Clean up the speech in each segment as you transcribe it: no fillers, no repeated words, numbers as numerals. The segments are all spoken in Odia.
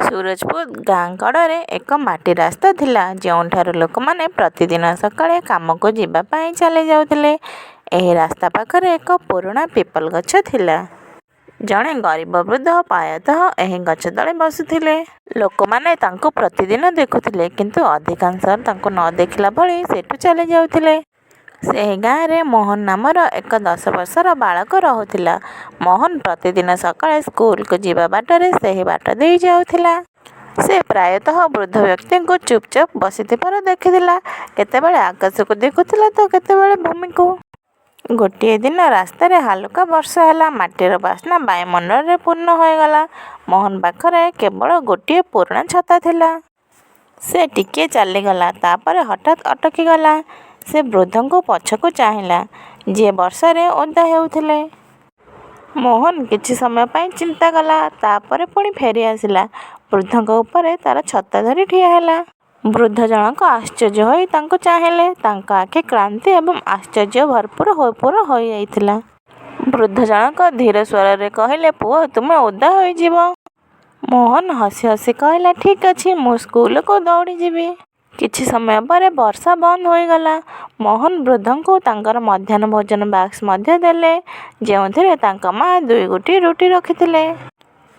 ସୁରଜପୁର ଗାଁ କଡ଼ରେ ଏକ ମାଟି ରାସ୍ତା ଥିଲା, ଯେଉଁଠାରୁ ଲୋକମାନେ ପ୍ରତିଦିନ ସକାଳେ କାମକୁ ଯିବା ପାଇଁ ଚାଲିଯାଉଥିଲେ। ଏହି ରାସ୍ତା ପାଖରେ ଏକ ପୁରୁଣା ପିପଲ ଗଛ ଥିଲା। ଜଣେ ଗରିବ ବୃଦ୍ଧ ପ୍ରାୟତଃ ଏହି ଗଛ ତଳେ ବସୁଥିଲେ। ଲୋକମାନେ ତାଙ୍କୁ ପ୍ରତିଦିନ ଦେଖୁଥିଲେ, କିନ୍ତୁ ଅଧିକାଂଶ ତାଙ୍କୁ ନ ଦେଖିଲା ଭଳି ସେଠୁ ଚାଲିଯାଉଥିଲେ। ସେହି ଗାଁରେ ମୋହନ ନାମର ଏକ 10 ବର୍ଷର ବାଳକ ରହୁଥିଲା। ମୋହନ ପ୍ରତିଦିନ ସକାଳେ ସ୍କୁଲକୁ ଯିବା ବାଟରେ ସେହି ବାଟ ଦେଇ ଯାଉଥିଲା। ସେ ପ୍ରାୟତଃ ବୃଦ୍ଧ ବ୍ୟକ୍ତିଙ୍କୁ ଚୁପଚାପ ବସିଥିବାର ଦେଖିଥିଲା, କେତେବେଳେ ଆକାଶକୁ ଦେଖୁଥିଲା ତ କେତେବେଳେ ଭୂମିକୁ। ଗୋଟିଏ ଦିନ ରାସ୍ତାରେ ହାଲୁକା ବର୍ଷା ହେଲା। ମାଟିର ବାସ୍ନା ବାୟୁମଣ୍ଡଳରେ ପୂର୍ଣ୍ଣ ହୋଇଗଲା। ମୋହନ ପାଖରେ କେବଳ ଗୋଟିଏ ପୁରୁଣା ଛତା ଥିଲା। ସେ ଟିକିଏ ଚାଲିଗଲା, ତା'ପରେ ହଠାତ୍ ଅଟକିଗଲା। ସେ ବୃଦ୍ଧଙ୍କୁ ପଛକୁ ଚାହିଁଲା, ଯିଏ ବର୍ଷାରେ ଓଦା ହେଉଥିଲେ। ମୋହନ କିଛି ସମୟ ପାଇଁ ଚିନ୍ତା କଲା, ତା'ପରେ ପୁଣି ଫେରିଆସିଲା। ବୃଦ୍ଧଙ୍କ ଉପରେ ତା'ର ଛତା ଧରି ଠିଆ ହେଲା। ବୃଦ୍ଧ ଜଣକ ଆଶ୍ଚର୍ଯ୍ୟ ହୋଇ ତାକୁ ଚାହିଁଲେ। ତାଙ୍କ ଆଖି କ୍ଳାନ୍ତି ଏବଂ ଆଶ୍ଚର୍ଯ୍ୟରେ ଭରପୂର ହୋଇଯାଇଥିଲା। ବୃଦ୍ଧ ଜଣକ ଧୀର ସ୍ୱରରେ କହିଲେ, "ପୁଅ, ତୁମେ ଓଦା ହୋଇଯିବ।" ମୋହନ ହସି ହସି କହିଲା, "ଠିକ୍ ଅଛି, ମୁଁ ସ୍କୁଲକୁ ଦୌଡ଼ିଯିବି।" କିଛି ସମୟ ପରେ ବର୍ଷା ବନ୍ଦ ହୋଇଗଲା। ମୋହନ ବୃଦ୍ଧଙ୍କୁ ତାଙ୍କର ମଧ୍ୟାହ୍ନ ଭୋଜନ ବାକ୍ସ ମଧ୍ୟ ଦେଲେ, ଯେଉଁଥିରେ ତାଙ୍କ ମା ଦୁଇଗୋଟି ରୁଟି ରଖିଥିଲେ।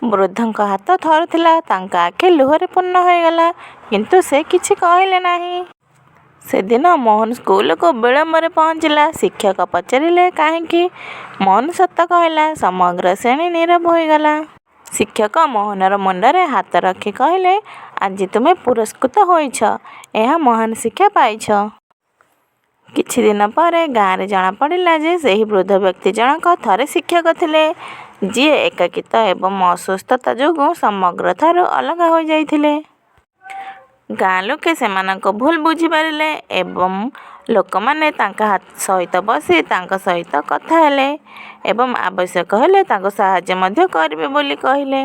ବୃଦ୍ଧଙ୍କ ହାତ ଥରୁଥିଲା, ତାଙ୍କ ଆଖି ଲୁହରେ ପୂର୍ଣ୍ଣ ହୋଇଗଲା, କିନ୍ତୁ ସେ କିଛି କହିଲେ ନାହିଁ। ସେଦିନ ମୋହନ ସ୍କୁଲକୁ ବିଳମ୍ବରେ ପହଞ୍ଚିଲା। ଶିକ୍ଷକ ପଚାରିଲେ, କାହିଁକି? ମୋହନ ସତ କହିଲା। ସମଗ୍ର ଶ୍ରେଣୀ ନୀରବ ହୋଇଗଲା। ଶିକ୍ଷକ ମୋହନର ମୁଣ୍ଡରେ ହାତ ରଖି କହିଲେ, "ଆଜି ତୁମେ ପୁରସ୍କୃତ ହୋଇଛ। ଏକ ମହାନ ଶିକ୍ଷା ପାଇଛ।" କିଛି ଦିନ ପରେ ଗାଁରେ ଜଣାପଡ଼ିଲା ଯେ ସେହି ବୃଦ୍ଧ ବ୍ୟକ୍ତି ଜଣକ ଥରେ ଶିକ୍ଷକ ଥିଲେ, ଯିଏ ଏକାକିତ୍ୱ ଏବଂ ଅସୁସ୍ଥତା ଯୋଗୁଁ ସମଗ୍ରଠାରୁ ଅଲଗା ହୋଇଯାଇଥିଲେ। ଗାଁ ଲୋକେ ସେମାନଙ୍କୁ ଭୁଲ ବୁଝିପାରିଲେ ଏବଂ ଲୋକମାନେ ତାଙ୍କ ସହିତ ବସି ତାଙ୍କ ସହିତ କଥା ହେଲେ ଏବଂ ଆବଶ୍ୟକ ହେଲେ ତାଙ୍କୁ ସାହାଯ୍ୟ ମଧ୍ୟ କରିବେ ବୋଲି କହିଲେ।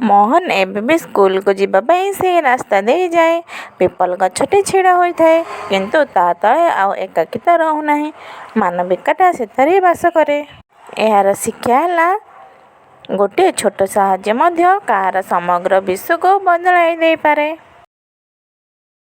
ମୋହନ ଏବେ ବି ସ୍କୁଲକୁ ଯିବା ପାଇଁ ସେହି ରାସ୍ତା ଦେଇ ଯାଏ। ପିପଲ ଗଛଟି ଛିଡ଼ା ହୋଇଥାଏ, କିନ୍ତୁ ତା' ତଳେ ଆଉ ଏକାକିତ୍ୱ ରହୁନାହିଁ, ମାନବିକତା ସେଥିରେ ବାସ କରେ। ଏହାର ଶିକ୍ଷା ହେଲା, ଗୋଟିଏ ଛୋଟ ସାହାଯ୍ୟ ମଧ୍ୟ କାହାର ସମଗ୍ର ବିଶ୍ୱକୁ ବଦଳାଇ ଦେଇପାରେ।